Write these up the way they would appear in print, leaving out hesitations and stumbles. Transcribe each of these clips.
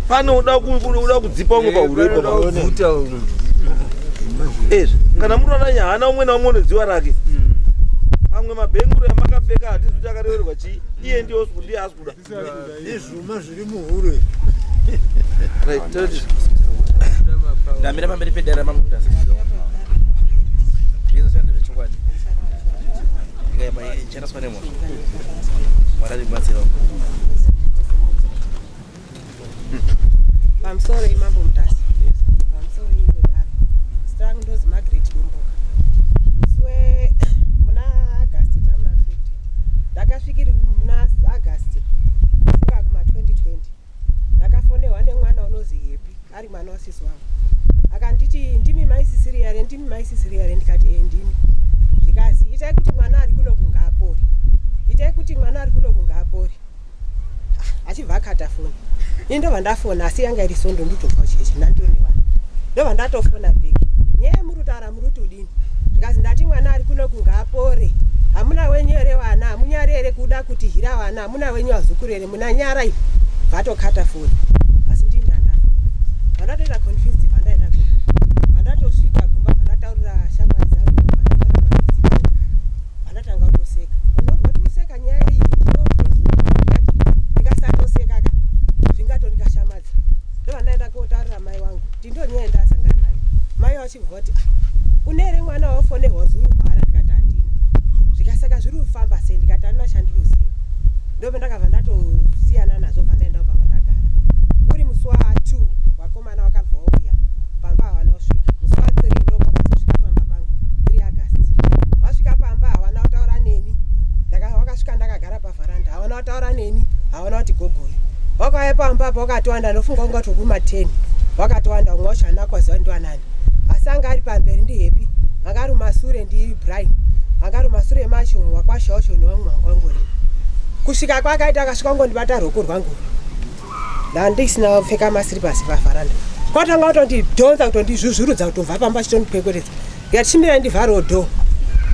Pane uda uda kudzipa umwe pahuro ipapo. Ezvi kana muri vana nyahana umwe naumwe unodziwa rake. Pamwe mabhenguro yamakapfeka hatizi kuti akareverwa chii. Iye ndiye ndiye asi kuda. Nezvuma zviri muhuro. Right, toti. Ndamira pamberi pedare ramambo Mutasa. Ndizvo zvechokwadi. Ndikaima ichandaswa nemhosva. Mwari atibatsirawo. Pamusoro imambo Mutasa. Pamusoro iwe dare. Zita rangu ndozi Margaret Domboka. Musi we muna August tamuna 50. Ndakasvikiri muna August kufunga kuma 2020. Ndakafonerwa nemwana unozi Happy ari mwana wasisi wangu. Akanditi ndimi mai Sisiri here ndimi mai Sisiri here ndikati eh ndini. Zvikazi itai kuti mwana ari kuno kungaapore. Itai kuti mwana ari kuno kungaapore. Achibva akata foni ini ndobva ndafona asi yanga iri sondo nditobva kuchechi ndandoniwa ndobva ndatofona back nyaya muri kutaura muri kuti udini zvikazi ndati mwana ari kuno kungaapore hamuna wenyu here vana hamunyari here kuda kuti hira vana hamuna wenyu vazukuru here muna nyara ivi vatokata foni asi ndini ndandafona vandatoita confused vandaenda kumba vandatosvika kumba vandataurira shamwari dzangu vandataura madzidziko vandatanga kutoseka vanotoseka nyaya iyi ndikasatoseka ka zvingatondikashamadza ndovandaenda kotaurira mai wangu kuti ndo nyaya ndasangana nayo mai vachibva vati ah, une here mwana wafonerwa zururwara ndikati handina zvikasaka zviri kufamba sei ndikati handina chandiruziva ndope ndakabva ndatosiyana nazvo bva ndaenda kubva vandagara uri musi wa 2 vakomana vakabva vauya pamba havana kusvika musi wa 3 ndopakazosvika pamba pangu 3 August vasvika pamba havana kutaura neni wakasvika ndakagara pavharanda havana kutaura neni havana kuti gogoi wakauya pamba apa wakatowanda ndofunga kunga tokuma 10 wakatowanda umwe wacho haana kwaziva ndiwanani asi anga ari pamberi ndihappy anga ari mumasure ndibrian anga ari mumasure macho wakwasha wacho nevamwe vanga vangori kusvika kwakaita akasvika kungondibata rwoko rwangu ndandisina kupfeka masiripasi pavharanda kwatanga kutondidhonza kutondizvuzvurudza kutobva pamba chitondipwekweredza ndikati chimirai ndivharewo dhoo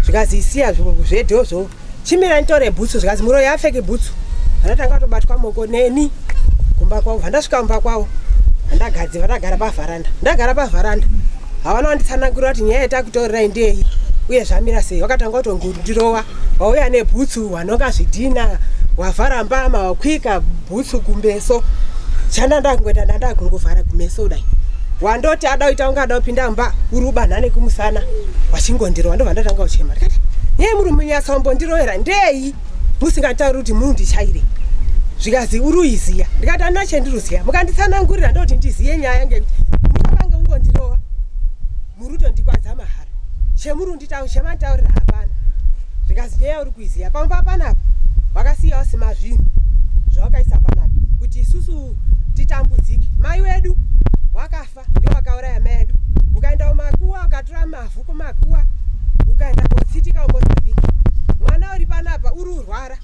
zvikazi isiya zvedhoo chimirai nditore bhutsu zvikanzi muroyi apfeke bhutsu vandatanga kutobatwa moko neni kumba kwavo vandasvika kumba kwavo vandagadzira vandagara pavharanda ndagara pavharanda havana vanditsanangurira kuti nyaya yatakutorerai ndei uye zvamira sei vakatanga kutongondirova wauya nebhutsu wanonga zvidhina wavhara mbama wakwika bhutsu kumbeso chandandakungoita ndandakungovhara kumeso kudai wandoti ada kuita kunge ada kupinda mumba uri ubanha nekumusana wachingondirova ndobva ndatanga kuchema ndikati nyaya muri munyatsombondirovera ndei musingatauri kuti mundichaire zvikazi uri uiziya ndikati andina chendiruziya mukanditsanangurira ndoti ndiziye nyaya ngekuti muchakange ungondirova muri kutondikwadza mahara chemuri unditaura chemanditaurira hapana zvikazi nyaya uri kuiziya pamba panapa wakasiya wasima zvinhu zvawakaisa panapa kuti isusu titambudzike mai wedu wakafa ndio wakauraya mai edu ukaenda kumakuwa ukatora mavhu kumakuwa ukaenda kotsitika kumozambique mwana uri panapa uri urwara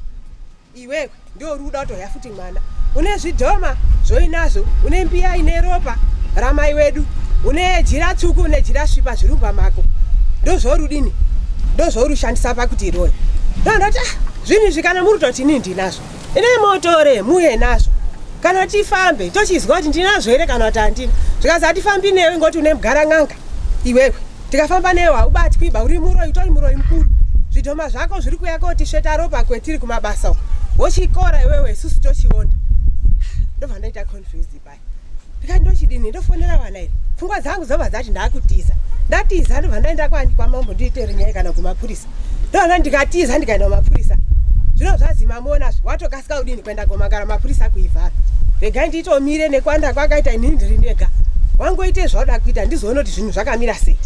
Iwewe ndiwe uri kuda kutorya futi mwana. Une zvidhoma zvoinazvo, une mbiya ine ropa ramai wedu, une jira tsvuku, une jira svipa zviri mumba mako. Ndozvauri kudini? Ndozvauri kushandisa pakuti iroye. Ndondoti ah, zvinhu izvi kana muri kutoti inini ndinazvo. Ine motore muye nazvo. Kana tifambe tochizwa kuti ndinazvo here kana kuti handina. Zvikanzi hatifambi newe ngoti une mugara n'anga iwewe. Tikafamba newe haubatwi ba uri muroyi utori muroyi mukuru. Zvidhoma zvako zviri kuya kotisveta ropa kwetiri kumabasa uko. Wochikora iwewe isusu tochiona. Ndobva ndaita confused paya. Ndikati ndochidini ndofonera vana here? Pfungwa dzangu dzobva dzati ndakutiza. Ndatiza ndobva ndaenda kwani kwamambo ndiitere nyaya kana kumapurisa. Ndobva ndikatiza ndikaenda kumapurisa. Zvino zvazi mamuona watokasika kudini kuenda komangara mapurisa kuivhara. Regai nditomire nekwanda kwakaita inini ndiri ndega. Wangoite zvauda kuita ndizoona kuti zvinhu zvakamira sei.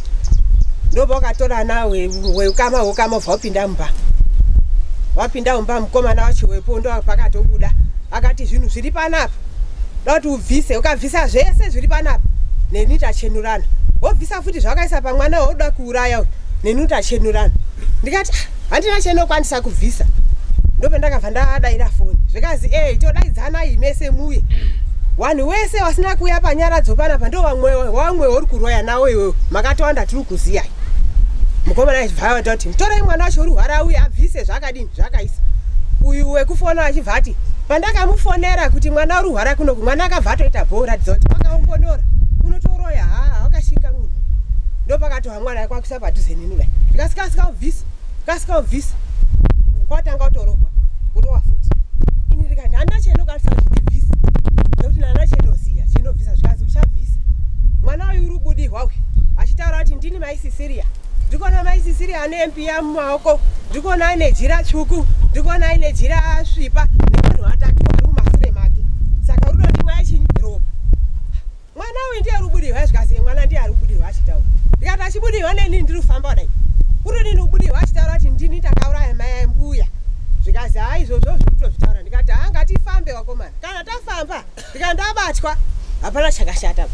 Ndobva wakatorana weukama weukama ubva wapinda mumba. Wapinda mumba mukomana wacho wepo ndopakatobuda akati zvinhu zviri panapa da kuti ubvise ukabvisa zvese zviri panapa neni tachenurana wobvisa futi zvawakaisa pamwana wauda kuuraya uyu neni tachenurana ndikati ah, handina chendokwanisa kubvisa ndopendakabva ndadaira foni zvikazi e eh, todaidzanai mese muye vanhu wese vasina kuuya panyaradzo panapa ndo vamwe wamwe uri kuroya nawo iwewe makatowanda tiri kuziyai mukomana achibva avata kuti mutorei mwana wacho uri hwara uye abvise zvakadini zvakaisa uyu wekufona achibva ati Pandakamufonera kuti mwana uri hwara kunoku, mwana akabva atoita bhoo ratidza kuti wakaongonora unotoroya, haa wakashinga munhu. Ndopakatohwa mwana kwakusa padhuze neni kudai, ndikasika ubvisa, kasika ubvisa, kwatanga kutorohwa kurohwa futi. Ini ndikati handina chendokwanisa kuti ndibvise nekuti ndana chenoziya chenobvisa. Zvikanzi uchabvisa. Mwana uyu uri kubudirwa uyu achitaura kuti ndini mai Sisiria, ndikuona mai Sisiria ane mpiya mumaoko, ndikuona aine jira tsvuku, ndikuona aine jira svipa nevanhu vatatu vari mumasure make, saka uri kundimwa chinyi? Ropa. Mwana uyu ndiye ari kubudirwa. Zvikanzi mwana ndiye ari kubudirwa achitaura. Ndikati achibudirwa neni ndiri kufamba kudai, uri nini kubudirwa achitaura kuti ndini takauraya mai mbuya? Zvikanzi haa, izvozvo zviri kutozvitaura. Ndikati haa, ngatifambe wakomana, kana tafamba ndikati ndabatwa hapana chakashata.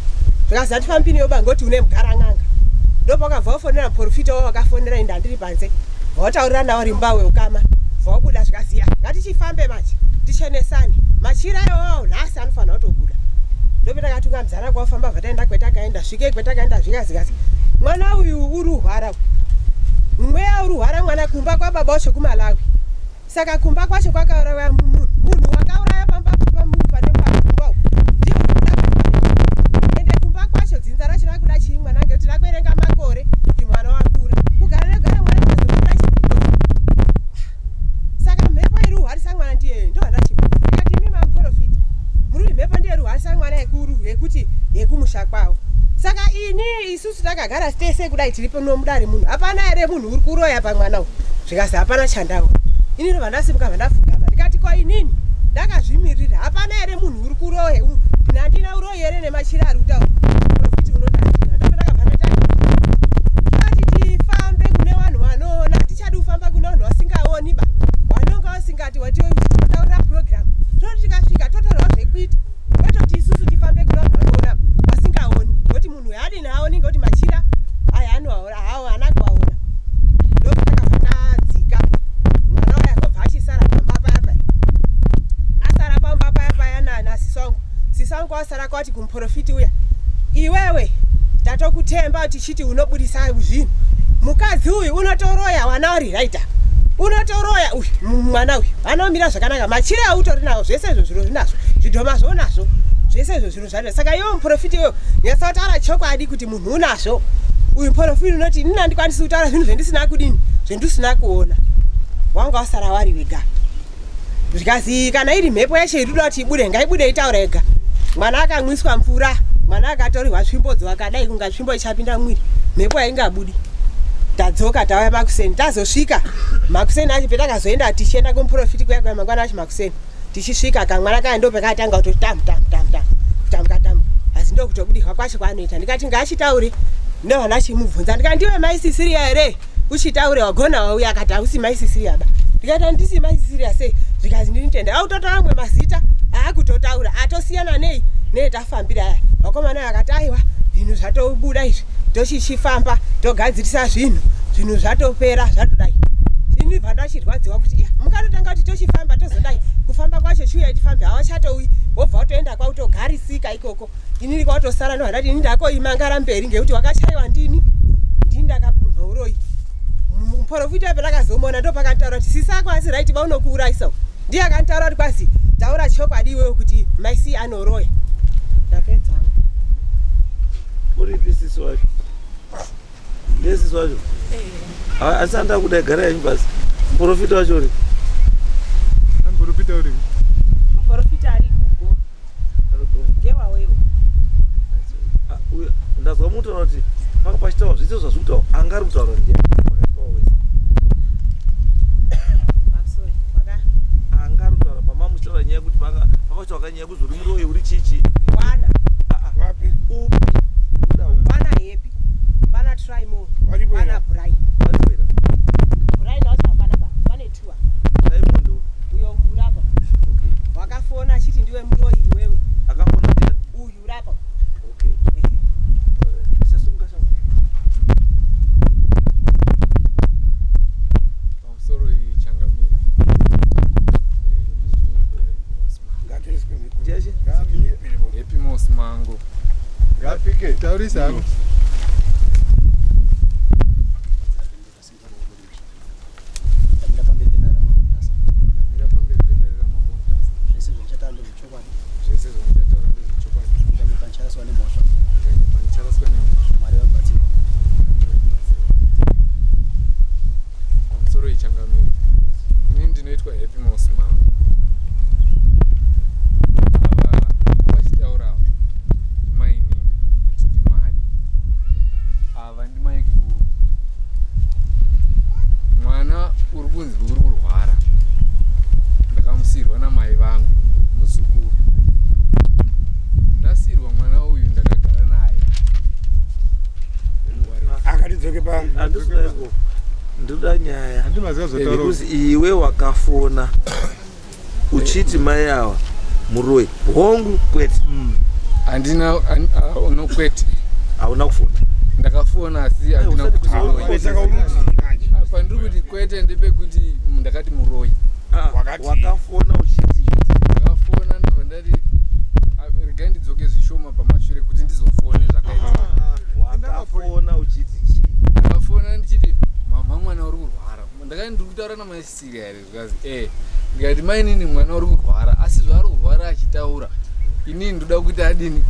Zvikanzi hatifambi neyoba ngoti une mugarang'anga. Ndopakabva wafonera muprofita wavo, wakafonera ende handiri panze, vautaurira nawo rimba weukama, vabuda. Zvikaziya ngatichifambe manje tichenesane machira iwawo, nhasi anofanira kutobuda. Ndopetakatungamidzana kwafamba, vataenda kwetakaenda, svikei kwetakaenda. Zvikazikazi mwana uyu uri uhwara, mweya uri uhwara mwana kumba kwababa wacho kuMalawi. Saka kumba kwacho kwakauraya munhu, munhu wakauraya pamba pane kumba uku ndiye uri kuda. Ende kumba kwacho dzinza racho rakuda chii mwana? Ngekuti rakuerenga makore kuti mwana wakura, kugara negara mwana azobuda chii? Saka mhepo iri kuhwarisa mwana ndiyeyo. Ndo handachibvunza ndikati imi mamuprofita muri kuti mhepo ndiye iri kuhwarisa mwana yekuru yekuti yekumusha kwavo. Saka ini isusu takagara tese kudai tiri pano mudare, munhu hapana here munhu uri kuroya pamwana uyu? Zvikazi hapana chandaona. Inini ndobva ndasimuka, bva ndapfugama, ndikati ko inini ndakazvimirira, hapana here munhu uri kuroya? Handina uroyi here nemachira ari kutaura profiti unoti handina? Ndobva ndakabva ndatanga tati tifambe kune vanhu vanoona, tichadi kufamba kune vanhu vasingaoni ba, vanonga vasingati watinotaurira program, toti tikasvika totorwa zvekuita. Kwetoti isusu tifambe kune vanhu vanoona, vasingaoni, ngekuti munhu haadini haoni, ngekuti machira aya anoaona hawo haana kuaona. Ndopatakabva tadzika, mwana uyo akobva achisara pamba paya paya, asara pamba paya paya nasisi wangu. Sisi wangu asara kwati kumuprofiti uya, iwewe tatokutemba tichiti unobudisa zvinhu, mukadzi uyu unotoroya, wana uri raita unotoroya uyu, mwana uyu anomira zvakanaka, machira autori nawo, zvese izvo zviro zvinazvo, zvidhoma zvounazvo, zvese izvo zviro zvacho. Saka iwe muprofiti iwewe nyatsa kutaura chokwadi kuti munhu unazvo uyu. Muprofiti unoti inini handikwanisi kutaura zvinhu zvendisina kudini, zvendisina kuona. Wanga wasara wari wega. Zvikazi kana iri mhepo yacho iri kuda kuti ibude, ngaibude itaura ega. Mwana akamwiswa mvura, mwana akatorerwa tsvimbodzo, akadai kunga tsvimbo ichapinda mwiri, mhepo haingabudi. Tadzoka tauya makuseni, tazosvika makuseni acho petakazoenda tichienda kumuprofiti kuya kuya mangwana acho makuseni, tichisvika kamwana kaya ndo pekatanga kutoti tamu tamu tamu tamu kutamuka tamu, asi ndokutobudirwa kwacho kwaanoita. Ndikati ngaachitaure, ndovana chimubvunza, ndikati ndiwe mai Sisiria here? Uchitaure wagona wauya. Akati hausi mai Sisiria ba. Ndikati handisi mai Sisiria sei? Zvikanzi ndinitenda autotora amwe mazita aakutotaura atosiyana nei neetafambira aya. Vakomana akati aiwa, zvinhu zvatobuda izvi, tochichifamba togadzirisa zvinhu, zvinhu zvatopera zvatodai. Ini bva ndachirwadziwa kuti iya mukatotanga kuti tochifamba tozodai, kufamba kwacho chiuyai tifambe, havachatouyi, wobva watoenda kwautogarisika ikoko. Inini kwatosara ndobva ndati ini ndakoimangara mberi ngekuti wakachaiwa ndini, ndini ndakapumha uroyi. Muprofita pandakazomuona ndopakataura kuti sisi ako asi right baunokuurayisa, ndiye akanitaura kuti kwazi taura chokwadi iwewe kuti maisi anoroya. Ndapedza. Uripi sisi wacho? Ndiye sisi wacho asi anda kuda gara yenyu basi. Muprofita wacho uri? Muprofita uri? Muprofita ari kugo ngewawewo. Ah, ndazwa mutaura kuti panga pachitaura zvese zvazvi kutaura, anga ari kutaura ndiye pakati pavo wese. Sorry, waka Anga ari kutaura pamamuchitaura nyaya yekuti panga pakachitaura kanyaya yekuzi uri muroyi uri chichi. Wana. Ah, ah. Wapi? Upi uda upi? Pana Happy, pana Trimo. Varipo Pana here? Brian. Varipo here? Brian wacho hapana pa, pane tua. Raymond. Uyo urapa. Okay. Wakafona achiti ndiwe muroyi iwewe. Akafona ndiani? Uyu urapa. Okay. Ehe. Alright. Isasunga shangu. Pamusoro ichangamire. Ngatiiswe miko. Ndiyachi? Ngamire. Happy Mos Mango. Ngapike. Taurisa hako. Ndamira pamberi pedare raMambo Mutasa. Ndamira pamberi pedare raMambo Mutasa. Zvese Ndinoda nyaya. Handimaziva zvotaura. Because iwe wakafona uchiti mai ava muroyi. Hongu kwete. Handina no kwete. Hauna kufona. Ndakafona asi handina usati kuti kuti muroyi. kwete. Saka urudzii manje? Apa ndiri kuti kwete ndepekuti ndakati muroyi. Ah, Wakati- wakafona uchiti Ndakafona ndobva ndati ah, regai ndidzoke zvishoma pamashure kuti ndizofone zvakaitika. Wakafona uchiti chii? Ndakafona ndichiti mama mwana uri kurwara. Ndakati ndiri kutaura namai Cecilia here zvikazi eh. Ndikati mainini mwana uri kurwara asi zvaari kurwara achitaura inini ndoda kuti adini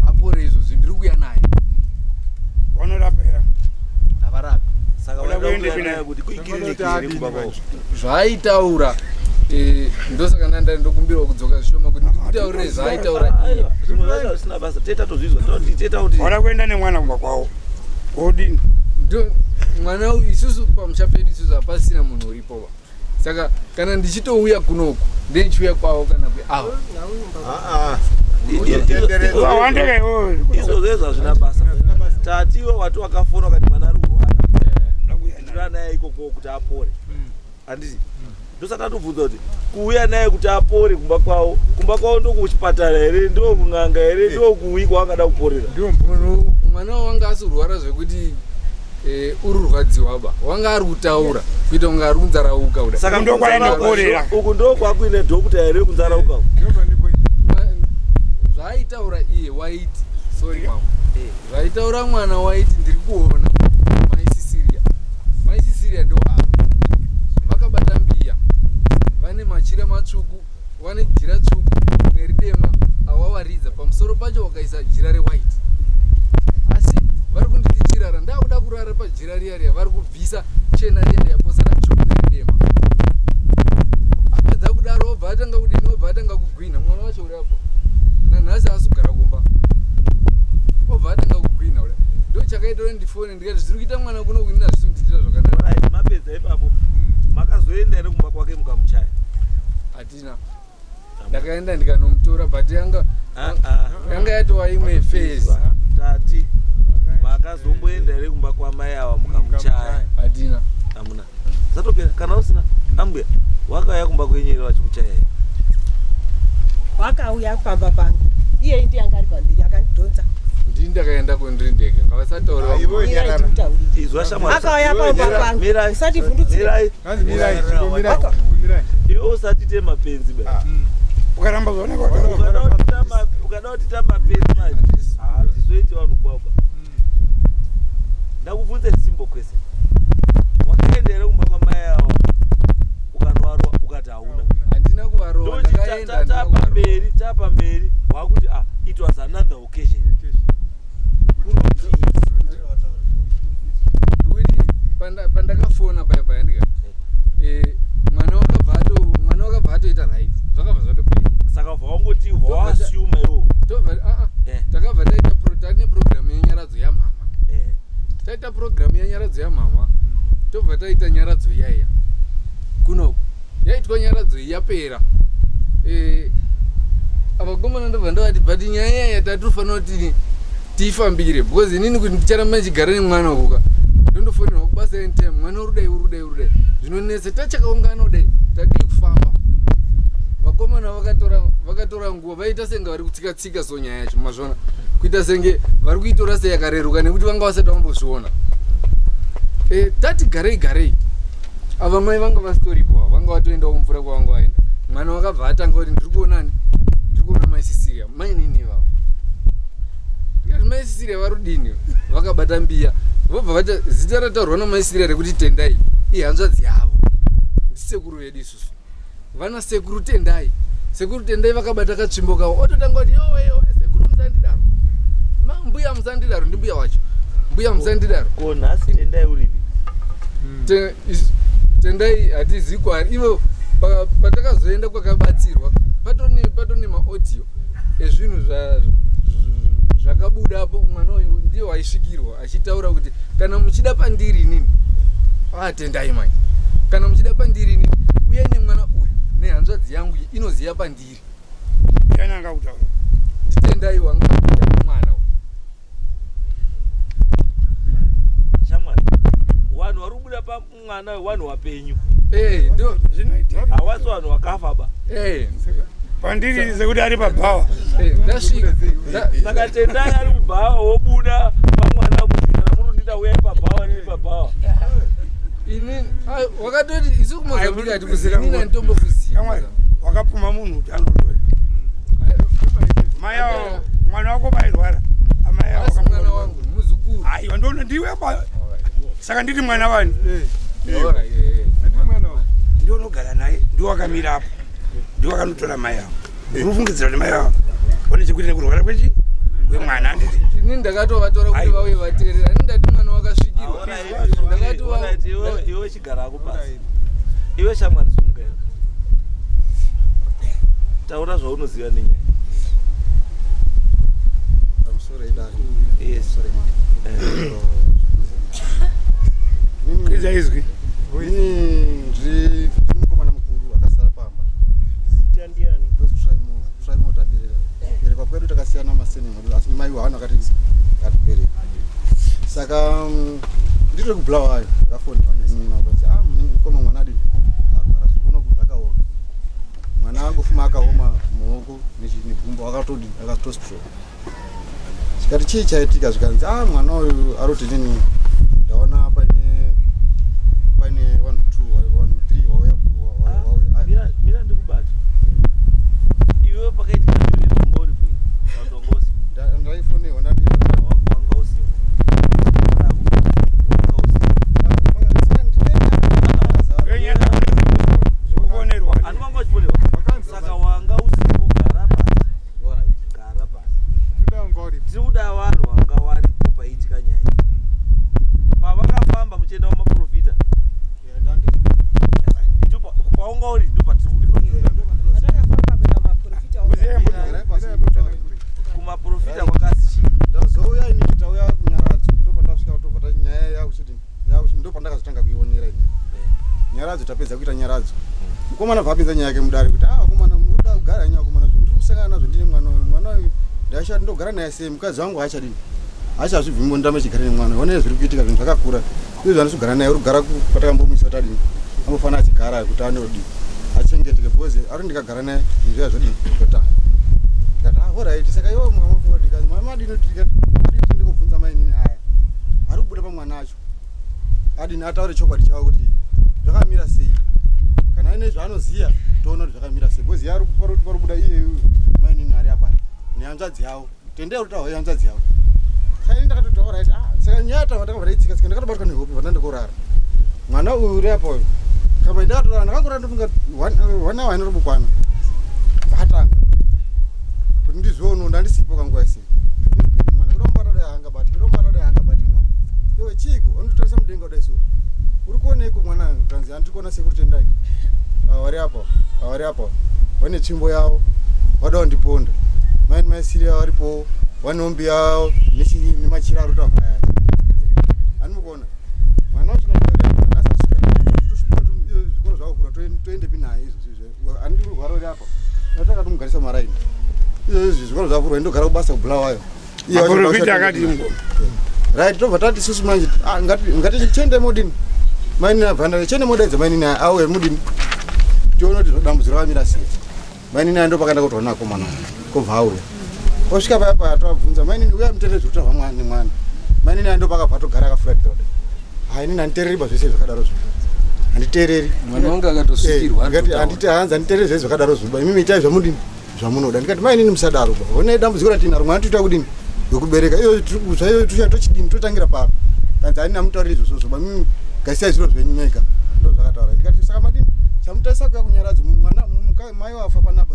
apore izvozvi ndiri kuuya naye. Vanorapa here? Havarapi. Saka Oda waida kuenda kuuya naye kuna- kuti kuikiriniki here kumba kwako? Zvaaitaura ndosaka ndanda ndokumbirwa kudzoka zvishoma kuti ndikutaurire zvaaitaura iye. Aiwa, zvimwe zvacho hazvisina basa. Teta tozvizwa. Toti teta kuti Wada kuenda nemwana kumba kwavo. Wodini? Ndo mwana uyu isusu pamusha pedu isusu hapasina munhu uripo ba. Saka kana ndichitouya kunoku ndendichiuya kwavo kana kweava. Wawandeka iwewe. Izvozvo izvo hazvina basa. Tati iwe wati wakafona ukati mwana ari kurwara. Ndinoda naye ikoko kuti apore. Handiti? Ndosati atobvunza kuti kuuya naye kuti apore kumba kwavo. Kumba kwavo ndokuchipatara here, ndokun'anga here, ndokuwi kwaangada kuporera. Munhu mwana wanga asi kurwara zvekuti uri kurwadziwa ba wanga ari kutaura kuita kunge ari kunzarauka kuda. Saka Uku ndokwaenda kuporera. Uku ndokwakuine doctor here kunzarauka uku? Zvaaitaura iye waiti sorry mama zvaitaura mwana waiti ndiri kuona mai Cecilia. Mai Cecilia ndo ava vakabata mbiya vane machira matsvuku vane jira tsvuku neridema awawaridza pamusoro pacho wakaisa jira rewhite asi vari kunditi chirara ndakuda kurara pajira riya riya vari kubvisa chena riya riya posara tsvuku neridema. Apedza kudaro obva atanga kudini obva atanga kugwinha mwana wacho uri apo nanhasi asi kugara kumba obva atanga kugwinha kuda ndo chakaita kuti ndifone ndikati zviri kuita mwana kuno kuinina zvisi kundiitira zvakanaka. Right, mapedza ipapo. Makazoenda here kumba kwake mukamuchaya? Hatina. Ndakaenda ndikanomutora but yanga Ah, ah. yanga yatova imwe phase. Tati makazomboenda here kumba kwamai ava mukamuchaya? Hatina. Hamuna. Zatopera kana usina ambuya wakauya kumba kwenyu here vachikuchaya? Wakauya pamba pangu iye ndiye anga ari pamberi akandidhonza. Ndini ndakaenda kundiri ndege ngavasataure Ah, iwe vamwe. Mirai nyarara. ndikutaurire. Izwa shamwari. Akauya pamba pangu. Mirai. Usativhundutsire. Mirai. Hanzi mirai, chipo mirai, mirai. Iwe usatite mapenzi ba. Ukaramba zvaoneka. Ukada kutita mapenzi manje. Hatizoiti vanhu kwakwa. Ndakubvunza simple question. Wakaenda here kumba kwamai ava ukanwarwa ukati hauna? Handina kuvarova Ndochi ndakaenda handina kuvarova. tapamberi tapamberi wakuti ah, it was another occasion. Ndikuti pandakafona paya paya ndika mwana wakabva atoita right zvakabva zvatopera. Saka bva wangoti waasuma iwo. Tobva aa takabva taita tane programu yenyaradzo yamama. Taita programu yenyaradzo yamama tobva taita nyaradzo iyaiya kunoku yaitwa nyaradzo iyi yapera vakomana ndobva ndavati but nyaya iyaya tatofanira kuti tiifambire because inini kuti ndicharamba ndichigara nemwana ukuka ndondofonерwa kubasa anytime mwana uri kudai uri kudai uri kudai zvinonetsa tachakaungana kudai tadii kufamba vakomana vakatora nguva vaita senge vari kutsika tsika so nyaya yacho mazvona kuita senge vari kuitora seyakareruka nekuti vanga vasati vambozviona. Tati garei garei ava mai vanga vasitoripo ava vanga vatoendawo mvura kwavanga vaenda mwana wakabva atanga kuti ndiri kuonani ndiri kuona mai Cecilia mai nini ivavo ndikati mai Cecilia vari kudini vakabata mbiya vobva vati zita rataurwa namai Cecilia rekuti Tendai ihanzvadzi yavo ndisekuru vedu isusu vana sekuru Tendai. Sekuru Tendai vakabata katsvimbo kavo ototanga kuti yowe yowe sekuru musandidaro mbuya musandidaro ndimbuya wacho mbuya musandidaro. Ko nhasi Tendai uripi? Tendai hatizivi kwaari ivo patakazoenda kwakabatsirwa patone maaudio ezvinhu zvakabudapo mwana uyu ndiye waisvikirwa achitaura kuti kana muchida pandiri inini atendai manje kana muchida pandiri inini uyai nemwana uyu nehanzvadzi yangu iyi inoziva pandiri. Ndiani anga kutaura? Nditendai wanga abuda mwana uyu. Shamwari, vanhu vari kubuda pamwana. mwana wevanhu wapenyu. Eh, ndo Zvinoitika. Hawasi vanhu vakafa ba. Eh, Pandiri sekuti ari pabhawa. eh, ndasvika. Saka Tendai ari kubhawa wobuda pamwana kuti kana muri kundida uyai pabhawa, ndiri pabhawa. Ini ah, wakatoti isu kuMozambique hatikuzivi, Ai, inini handitombokuziva. Shamwari, wakapuma munhu kuti anoroya. Mai avo, mwana wako vairwara. Amai avo Asi mwana vakamuka. wangu muzukuru. Aiwa, ndoona ndiwe ba. Saka ndiri mwana wani? Alright, eh, eh. Ndiwe unogara naye, ndiwe wakamira apo. Ndiwe wakanotora mai avo. Unofungidzira kuti mai avo vane chekuita nekurwara kwechi? Kwemwana handiti? Inini ndakatovatora kuti Aiwa. vauye vateerera. Ini ndati mwana wakasvikirwa. Ndakati Alright, iwe chigara hako pasi. Iwe shamwari sunga iwe. Taura zvaunoziva nenyaya. Pamusoro idare. Yes. Pamusoro imambo. Kwidza izwi. Inini ndiri mukomana mukuru akasara pamba. Zita ndiani? Ndozi Trymo Taberera. Kuberekwa kwedu takasiyana masene mwedu asi mai vanhu akatibereka. Saka ndiri kuBulawayo ndakafonera nemunhu akanzi ah mukoma mwana adini arwara zvikuona kuti zvakaoma. Mwana angofuma akaoma muoko negumbo akatodi akatostroke. Chikati chii chaitika zvikanzi ah mwana uyu aroti nini ndaona paine 1 2 1 3 wauya wauya. Mira, mira ndikubata. Iwe pakaitika zviro izvi wanga uri kwei? Wanga usipo. Ndaifonerwa ndati Wanga usipo. Wanga usipo. Venyanya zvekufonerwa. Ani wanga uchifonerwa? Saka wanga usipo, gara pasi. Gara pasi. Tiri kuda vanhu vanga varipo paiitika nyaya. Pavakafamba muchienda kumaprofita. Ndipo paunga uri ndipo patiri kuda. Patakafamba kuenda kumaprofita. Kumaprofita kwakazi chii? Ndazouya inini, tauya kunyaradzo, ndopandasvika tobva tati nyaya yakuchiti yakuchi, ndopandakazotanga kuionera inini nyaradzo. Tapedza kuita nyaradzo, mukomana bva apinza nyaya yake mudare kuti ah vakomana muri kuda kugara henyu vakomana, zvinhu ndiri kusangana nazvo ndine mwana uyu, mwana uyu ndachati ndogara naye sei, mukadzi wangu haachadini haachazvibvumi ndamba chigara nemwana uyu, onai zviri kuitika, zvinhu zvakakura izvo zvandisi kugara naye, uri kugara kwatakambomisa tadini ambofana achigara kuti anodii achengeteke because ari ndikagara naye zvinhu zviya zvodii zvotanga. Ndikati ah alright, saka iwo mwamafunga ndikati mamadini madini tiende kobvunza mainini aya ari kubuda pamwana acho adini ataure chokwadi chavo kuti zvakamira sei, kana aine zvaanoziya toona kuti zvakamira sei, because ari pari kubuda iye mainini ari apa nehanzvadzi yavo, tendei kuti taura hanzvadzi yavo. Saka ini ndakatoti alright, ah saka nyaya tava takabva taitsika tsika, ndakatobatwa nehope pandandikoorara mwana uyu uri apa uyu kama ndakatorara ndakangorara ndofunga one hour inorobokwana vatanga kuti ndizviono ndandisipo kanguva yese mwana kuda mubata dai haangabati, kuda mubata dai haangabati mwana. Iwe chiiko unototarisa mudenga kudai so uri kuoneiko mwana? Kanzi handiri kuona sekuru Tendai ava vari apa, ava vari apa vane tsvimbo yavo vada kundiponda, maini maisiri varipowo vanombi yavo nemachira ari kutavha aya handimukuona mwana wacho zvikoro zvakakura toendepi naye izvozvo handiri kurwara uri apa atakatomugarisa maraini izvozvo zvikoro zvavhurwa indogara kubasa kuBulawayo. Maprofita akati ngo. Right, tobva tati isusu manje ah, ngati chiende modini mainini abvandare chiende modaidza mainini aya auye mudini tione kuti dambudziko rakamira sei. Mainini aya ndopakaenda kutoona akomana kobva auya osvika paya paya toabvunza mainini uya muterere zvekutaurwa mwana nemwana. Mainini aya ndopakabva atogara akafuratira kudai, hai inini handitereri ba zvese zvakadaro zvo handitereri. Mwana wangu akatosvikirwa. Ndikati handiti hanzi handitereri zvese zvakadaro zvo imimi itai zvamudini zvamunoda. Ndikati mainini musadaro ba, onai dambudziko ratinaro, mwana toita kudini wekubereka iyo zvaiyo tochidini totangira papi. Kanzi hanini amutauriri izvozvozvo ba, mimi gaisai zviro zvenyu mega, ndo zvakataura. Ndikati saka madini chamutarisa kuya kunyaradzi mwana mai wafa panapa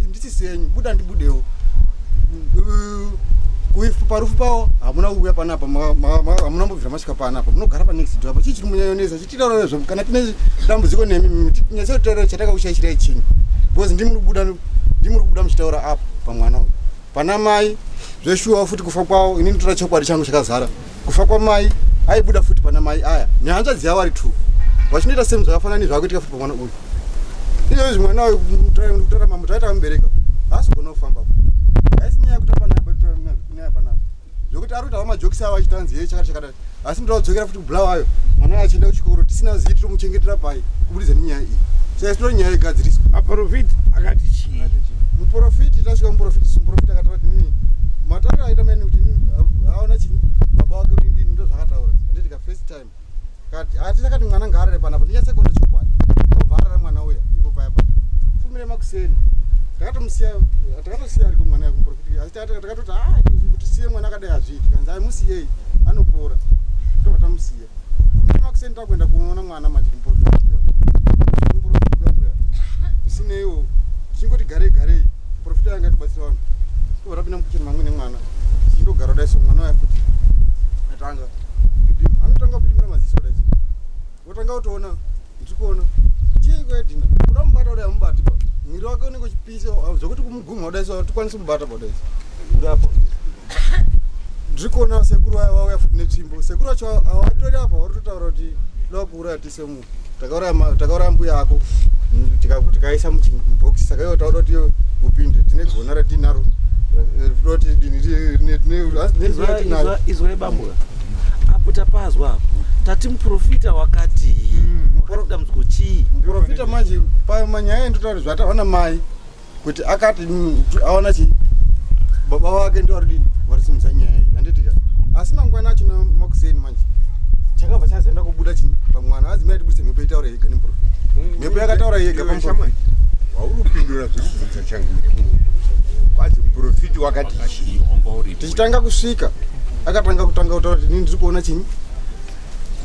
ndisisenyu buda ndibudewo parufu pavo hamuna kuuya panapa, hamuna mbobvira masvika panapa, munogara panext door apa chii chiri munyanyonesa chititaurezvo kana tine dambudziko nemi nyatsotaura chatakakushaishirai chinyi because ndimuri kubuda ndimuri kubuda muchitaura apa pamwana uyu pana mai zveshuwa futi kufa kwavo inini tora chokwadi changu chakazara kufa kwamai aibuda futi pana mai aya nehanzvadzi yavo ari two vachinoita semu zvakafanana nezvakuitika futi pamwana uyu izvozvi mwana uyu kutaura mambo taita kamubereka haasi kugona kufamba haisi nyaya yekutamba nyaya panapa zvokuti. Alright, ari kuita majokisi avo achitanzi ye chakati chakadai, asi ndoda kudzokera futi kuBulawayo, mwana achienda kuchikoro tisina zivi tinomuchengetera pai kubudikidza nenyaya iyi. Saka tinoda nyaya igadziriswa. Maprofiti akati chii? Muprofiti, tasvika muprofiti, muprofiti akataura kuti nini matauriro aita maini kuti nini, aona chini baba wake kuti ndini, ndo zvakataura handiti ka first time. Kati hatisakati mwana ngaarare panapa, ndinyatse kuona chokwadi. Obva arara mwana uya ipo paya paya fumire makuseni, takatomusiya, takatosiya ariko mwana kumuprofiti. Asi takatoti a kuti siye mwana akadai hazviiti, kanzi aimusiyei anopora, tobva tamusiya. Fumire makuseni takuenda kunoona mwana manje kumuprofiti uya, kumuprofiti uya kuya zvisineiwo tichingoti garei garei, profita yanga atibatsira vanhu, tobva tapinda mukicheni mamwe nemwana, tichindogara kudai so, mwana uya futi atanga kudima, anotanga kupidimira maziso kudai so, wotanga kutoona ndiri kuona chiiko edhina kuda mubata kudai amubati pa mwiri wake unenge uchipisa zvokuti kumugumha kudai so hatikwanisi kumubata pa kudai so. Urapo. Ndiri kuona sekuru vaya vauya futi netsvimbo. Sekuru vacho havatori apa, vari kutotaura kuti toda kuuraya tise mu takauraya mbuya ako, tikaisa mubhokisi, saka iwo tauda kuti iwe upinde, tine gona ratinaro, toda kuti dini tine ratinaro. Izwai bambuka, apo tapazwa apo tati muprofita wakati wakati dambudziko chii? Muprofita manje pamanyaya endotaura zvataura namai kuti akati aona chi baba vake ndo vari dini varisimudza nyaya iyi, handitika? Asi mangwana acho makuseni manje chakabva chazoenda kubuda chini pamwana adzimai atibudise mhepo itaura yega nemuprofita, mhepo yakataura yega pamuprofita. Wauri kupindura zviri kubvunza changamire. Kwanzi muprofiti wakati chii? Tichitanga kusvika akatanga kutanga kutaura kuti inini ndiri kuona chinyi,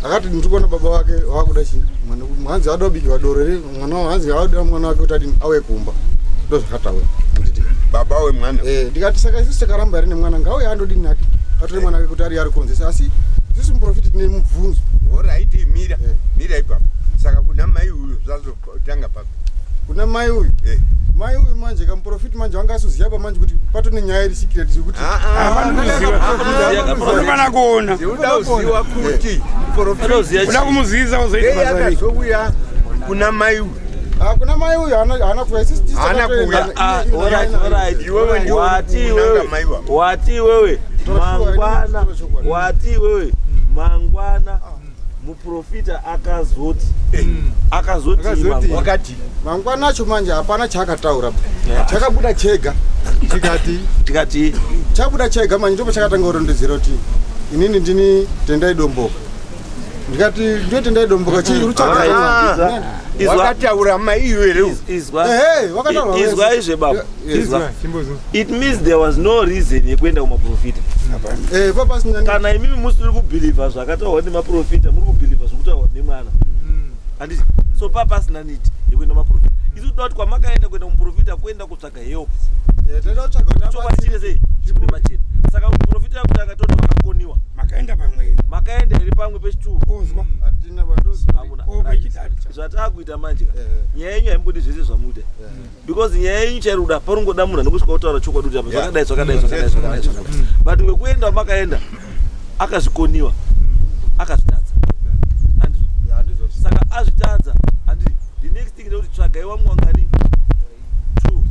akati ndiri kuona baba vake vakuda chinyi mwana, hanzi vada kubikirwa doro re mwana, hanzi vada mwana wake kuti adini auye kumba, ndo zvakataura, handiti? Baba wemwana. Eh, ndikati saka isusu takaramba here nemwana, ngauye andodini nake atore mwana wake kuti ari konzesa, asi isusu muprofiti tine mubvunzo. Alright, mira. Eh. Mira ipapo. Saka kuna mai uyu zvazotanga papi? Kuna mai uyu? Eh. Mai uyu manje kamuprofiti manje wanga asuziya pa manje kuti patone nyaya iri secret yekuti Unofana kuona. Ndinoda kuziva kuti muprofiti Anoziya Uda chii? kumuzivisa Ei uzoita basa rei. akazouya kuna mai uyu. Ah, kuna mai uyu haana kuuya. Isusu tisu Haana takatoenda. kuuya. Ah, alright, alright. Iwewe ndiwe Wati uri iwewe, kunanga mai wako. wati iwewe mangwana, wati iwewe mangwana muprofita akazoti akazoti mangwana. Wakati Mangwana acho manje hapana chaakataura, chakabuda chega chikati tikati chabuda chega manje ndipo chakatanga kurondedzera kuti inini ndini Tendai Domboka, ndikati ndiyo Tendai Domboka chii Ah. Izwa. Wakataura mai iwe here uyu? Izwa. Ehe, wakataura. Izwa izve baba. Yes. Izwa. It means there was no reason yekuenda kumaprofita. Eh, papasina. Kana imimi musiri kubhilivha zvakataurwa nemaprofita, muri kubhilivha zvokutaurwa nemwana, handiti? So papasina need yekuenda kumaprofita. Isu toda kuti kwamakaenda kuenda kumuprofita kuenda kutsvaga help. Tinoda kutsvaga kuti chokwadi chine sei chibude pachena. Saka muprofita wekutanga toti wakakoniwa. Makaenda pamwe. Makaenda here pamwe pechitwo? Ozwa. Hatina vandozi. Hamuna. O pechitatu. Zvataakuita manje ka, Eh. nyaya yenyu haimbodi zvese zvamuita, because nyaya yenyu chairuda paringoda munhu anongosvika kutaura chokwadi kuti apa zvakadai zvakadai zvakadai zvakadai zvakadai. But wekuenda wamakaenda akazvikoniwa, akazvitadza, handizvo? Handizvo. Saka azvitadza, handiti? The next thing ndekuti tsvagai wamwe wangani, two.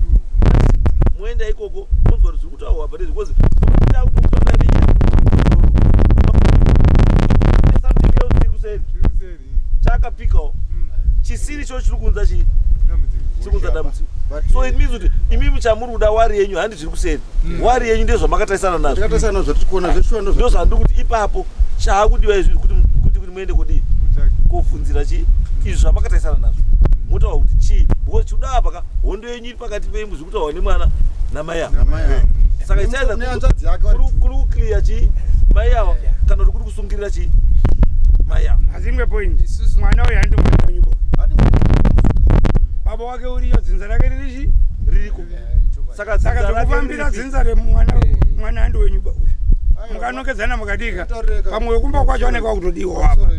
Handiti? Moenda ikoko monzwa kuti zviri kutaurwa apa ndezvi, because kutaura nenyaya something else chiri kuseri chakapikawo chisiri cho chiri kuunza chii, chiri kuunza dambudziko. So it means kuti imimi chamuri kuda wari yenyu handi zviri kuseri, wari yenyu ndezvamakatarisana nazvo. Takatarisana nazvo zvatiri kuona zveshuwa ndo Ndo zvandiri kuti ipapo chaakudiwa izvi kuti muende kudii kovhunzira chii izvi zvamakatarisana nazvo, motaura kuti chii, because chikuda apa ka hondo yenyu iri pakati penyu zviri kutaurwa nemwana namai ava. Saka ichaedza Nehanzvadzi yake vari kuri kuclear chii mai ava, kana kuti kuri kusungirira chii mai ava. Asi imwe point, mwana uyu handi mwana wenyu bo. Baba wake uriyo, dzinza rake riri chi? Ririko. Saka Saka dzinza rake zvokufambira riripi? dzinza remwana, mwana handi wenyu ba uyu. Mukanokedzana mukadika. Pamwe kumba kwacho anenge wakutodiwa apa.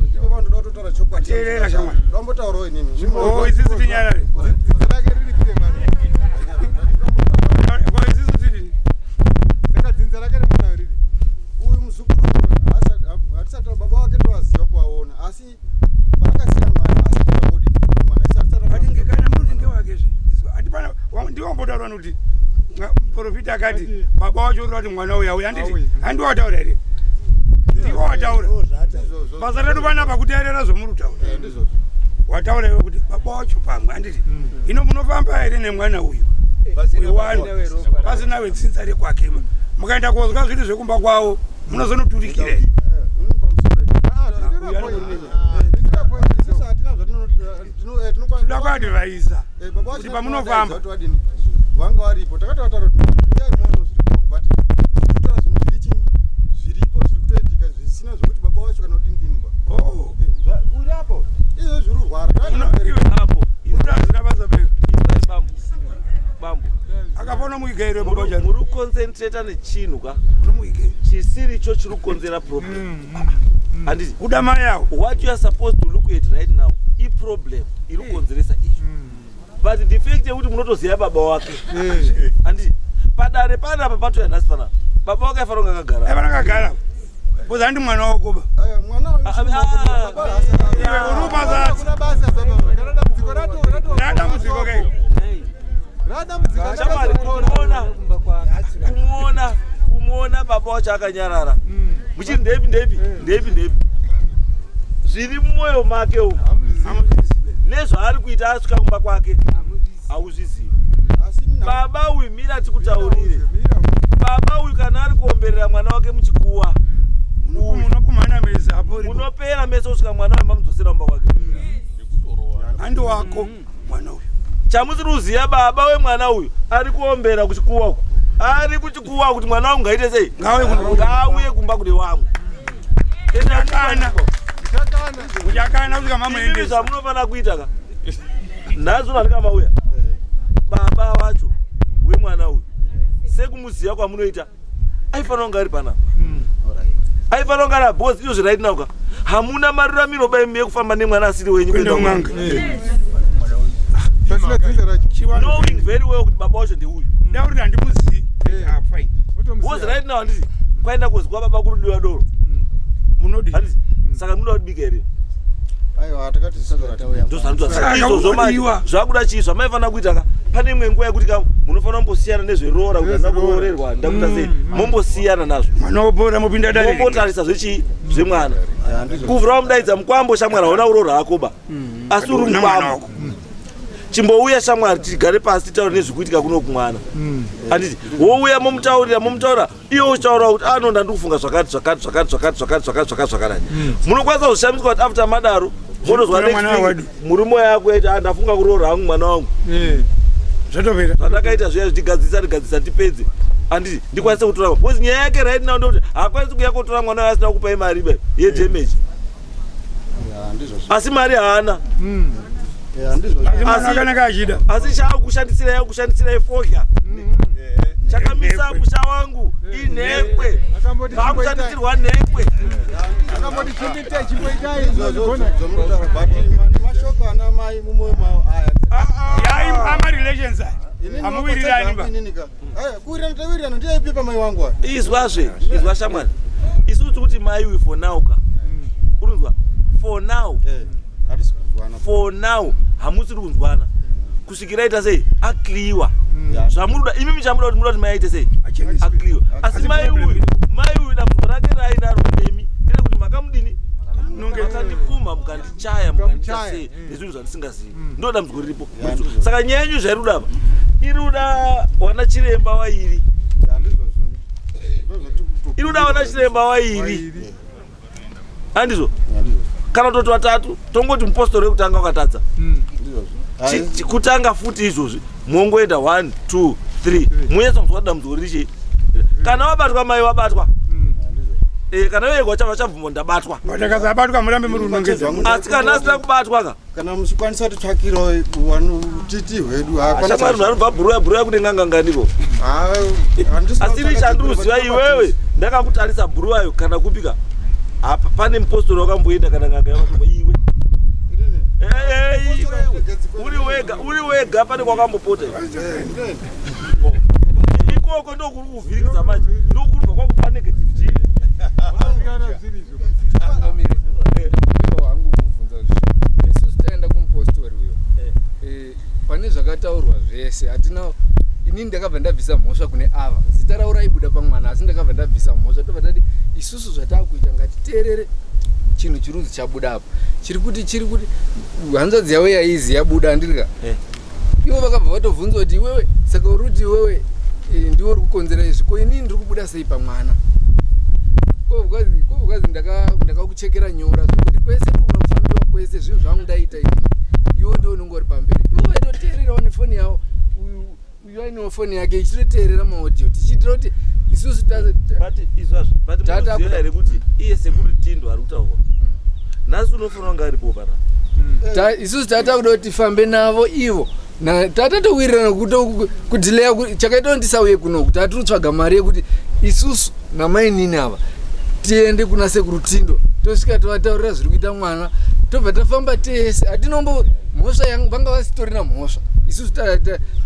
Ndoda kutotaura chokwadi. Teerera shamwari. Ndombotaurawo inini. Oh, isusu tinyarare. Dzinza rake riri kure mwana. Ko isusu tiri. Saka dzinza rake remwana riri uyu muzukuru hatisati baba wake ndovaziva kuvaona, asi paakasiya mwana asati akodi mwana isi hatisati. But ngekana munhu ngewakezve. Hatipana ndiwambotaura kuti profita akati baba wacho uri kuti mwana uyu auya, handiti? Handiwataura here? Iwe wataura basa redu panapa kuteerera zvomuri kutaura. Wataura iwe kuti baba wacho pamwe handiti ino munofamba here nemwana uyu wewani pasina wetsinza rekwake ma mukaenda kozwa zviri zvekumba kwavo munozonoturikira here? Toda kuadvaisa kuti pamunofamba vanga varipo takatovatara kuti uyai muone zviri kuno but isu totora zvinhu zviri chinyi zviripo zviri kutoitika zvisina zvekuti baba wacho kana kudini dini ba. Oh. Uri apo izvo zviri kurwara. Iwe apo Unoda basa pe izwai bambo bambo akapona muigairo baba wacho muri kuconcentrata nechinhu ka unomuigairo chisiricho chiri kukonzera problem handiti kuda mai avo what you are supposed to look at right now iproblem iri kukonzeresa izvo but the fact yekuti munotoziva baba wake handiti padare panapa patoya nhasi panapa baba wake aifanira kunge akagara aifanira kagara because handi mwana wako ba Mwana uyu Ah, ah, iwe uri upasatsi radambudziko kai Shamwari, kumuona kumuona kumuona baba wacho akanyarara muchiri ndepi ndepi ndepi ndepi zviri mumwoyo make umu nezvaari kuita asvika kumba kwake hauzvizivi. Baba uyu mira tikutaurire, baba uyu kana ari kuomberera mwana wake muchikuwa munopumhana mese apo uripo. Munopera mese kusvika mwana uyu mamudzosera mumba kwake. Handi wako mwana uyu. Chamusiri kuziva, baba wemwana uyu ari kuombera kuchikuwa uku, ari kuchikuwa kuti mwana wangu ngaite sei, Ngauye ngauye kumba kune wangu. Uchakana. Uchakana kusvika Imimi mamuendesa. zvamunofanira kuita ka nhasi uno baba wacho wemwana uyu sekumuziva kwamunoita aifanira kunge ari panapa, aifanira kunge ari apa, because izvozvi right now ka hamuna maruramiro bai yekufamba nemwana asiri wenyu kuenda kuenda kun'anga. Pasina dzinza racho. Knowing very well kuti baba wacho ndeuyu. Ndauri handimuzii. Ah, fine. Because right now handiti kwaenda kozwa baba kurudiwa doro. Munodi. Handiti saka munoda kutibika here? Aiwa, takati Ndozvanoita izvozvo manje. Saka Zvakuda chii zvamaifanira kuita ka pane imwe nguva yekuti ka munofanira kumbosiyana nezveroora kuti handina kuroorerwa, handina kuita sei, mombosiyana nazvo. Mwana wopora mopinda dare. Mombotarisa zvechii zvemwana kuvhura wamudaidza mukwambo shamwari hauna kuroora hakoba asi uri Una mwana mukwambo wako. Chimbouya shamwari tigare pasi titaure nezvikuitika kuno kumwana, handiti? Wouya momutaurira momutaura iye uchitaura kuti ano ndandikufunga zvakati zvakati zvakati zvakati zvakati zvakati zvakati zvakadai. Munokwanisa kushamiswa kuti after madaro monozwa Kuna mwana next wedu. week murume yako yaiti, "Ah, ndafunga kuroora hangu mwana wangu." Zvatopera. Zvandakaita zviya zvitigadzisa tigadzisa tipedze, handiti ndikwanise kutora, because nyaya yake right now ndokuti haakwanisi kuuya kotora mwana wayo asina kupai mari ba yedamage, asi mari haana. Asi mwana akanaka achida. Asi chaakushandisirai akushandisirai fodya chakamisa musha wangu inhekwe, maakushandisirwa nhekwe. Akamboti chimbitai chimboitai zvinogona. Mashoko ana mai mumwoyo mavo aya. Yai ama relations aya. Hamuwirirani ba. Kuwirirana tawirirana ndiyaipi pamai wangu aya. Izwazve, izwa shamwari, isusu tikuti mai uyu for now ka urunzwa for now. Hatisi kuzwana. For now hamusiri kunzwana kusvikira ita sei akliwa zvamunoda imimi chamuda kuti munoda kuti mai aite sei. Acheneswe. Akliwa asi Asi mai problem uyu mai uyu dambudziko rake raainaro nemi nderekuti makamudini Nonge- makandipfuma mukandichaya mukandiita Mukamuchaya, sei nezvinhu zvandisingazivi, ndo dambudziko riripo. Saka nyaya yenyu zvairi kuda apa iri kuda wana chiremba wairi iri kuda wana chiremba wairi, handizvo? Kana kutoti vatatu tongoti mupostori wekutanga wakatadza. Kutanga futi izvozvi mongoenda 1 2 3 munyatsa kunzwa kuti dambudziko riri chii. Kana wabatwa mai wabatwa. Kana wega vachabvuma ndabatwa. Watakasabatwa murambe muri unongedza. Asi kana asina kubatwa ka Kana muchikwanisa titsvakirawo titi hwedu. Shamwari vanobva bhuruya bhuruya kune ng'anganganiko asi ini chandiri iwewe ndakakutarisa bhuruwayo kana kupika apa pane mupostori wakamboenda kana n'anga yakatumwa iwe. Eh, iwewe. Uri wega, uri wega pane kwakambopota iwe. Ikoko ndokuri kuvhiringidza manje, ndokuribva kwakupa negative chii. Ndikumbirawo hangu kubvunza zvishoma. Isusu taenda kumupostori uyo. Pane zvakataurwa zvese hatina inini. Inini ndakabva ndabvisa mhosva kune ava. Zita ravo raibuda pamwana asi ndakabva ndabvisa mhosva. Tobva tati isusu zvatakuita ngatiteerere chinhu chirunzi chabuda apa. Chiri kuti chiri kuti hanzvadzi yavo yaizi yabuda handirika. Eh. Ivo vakabva vatovhunzwa kuti iwewe saka uri kuti iwewe eh, ndiwe uri kukonzera izvi ko inini ndiri kubuda sei pamwana? Ko because ndakakuchekera nyora zvekuti kwese kunofambiwa kwese zvinhu zvangu ndaita inini iwe ndiwe unenge uri pamberi. Ivo vaitoteererawo nefoni yavo uyu ainewo foni yake ichitoteerera maaudio tichiitira kuti isusu but izvazvo but munoziva here kuti iye sekuru Tindo ari kutaurwa nhasi unofanira kunge aripo pana isusu tata kuda kuti tifambe navo ivo tatatowirirana kudileya chakaita kuti ndisauye kunoku tatiri kutsvaga mari yekuti isusu namainini ava tiende kuna sekuru Tindo tosvika tovataurira zviri kuita mwana tobva tafamba tese hatinombo mhosva yangu vanga vasitorina mhosva isusu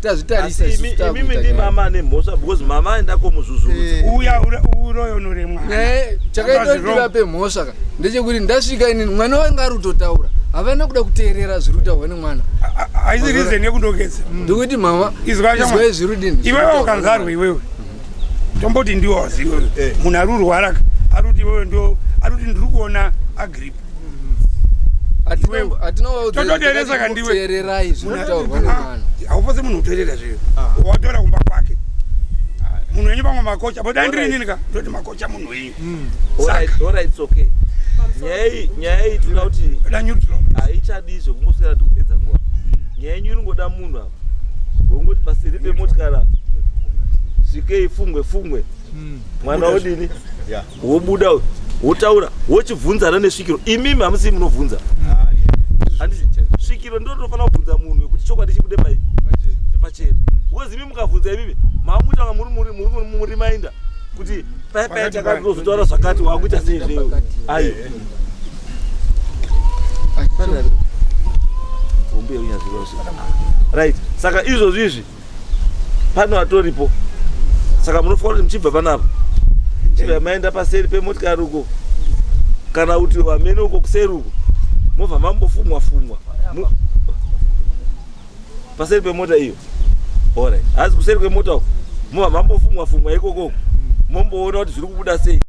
tazvitarisa imimi ndi mama ane mhosva because mama aenda komuzvuzvurudza uya uroyonore mwana chakaita kuti tivape mhosva ka ndechekuti ndasvika inini mwana wanga ari kutotaura havana kuda kuteerera zviri kutaurwa nemwana haisi reason yekundogeza ndikuti mama izwai zviri kudini iwewe ukanzarwa iwewe tomboti ndiwo wazi iwewe eh. munhu ari kurwara ari kuti iwewe ndo ari kuti ndiri kuona agrip tototeeresa kandiweteererai zvinotaurwa nemwana haufose munhu uteerera zveyo ah. watora kumba kwake munhu wenyu pamwe makocha but dai ndiri inini ka ndoti makocha munhu wenyu hmm. Nyaya iyi tinoda kuti haichadi zvekumboswera tikupedza nguva. Nyaya yenyu inongoda munhu apa wongoti paseri pemotikari apa svikei fungwe fungwe hmm. mwana wodini wobuda wotaura wochibvunzana nesvikiro imimi hamusi munovhunza handiti svikiro ndo rinofanira kubvunza munhu kuti chokwadi chibude pai pachena because imi mukavhunza imimi maamuita nga muri mainda kuti pai pai takatozotaura zvakati wakuita sei zveyo ayo right saka izvozvi izvi pano atoripo saka munofanira kuti muchibva panapa chibva maenda paseri pemotikari uko kana kuti vamene uko kuseri uko mobva mambofumwa fumwa paseri pemota iyo orit hazi kuseri kwemota uko mobva mambofumwa fumwa ikoko momboona kuti zviri kubuda sei.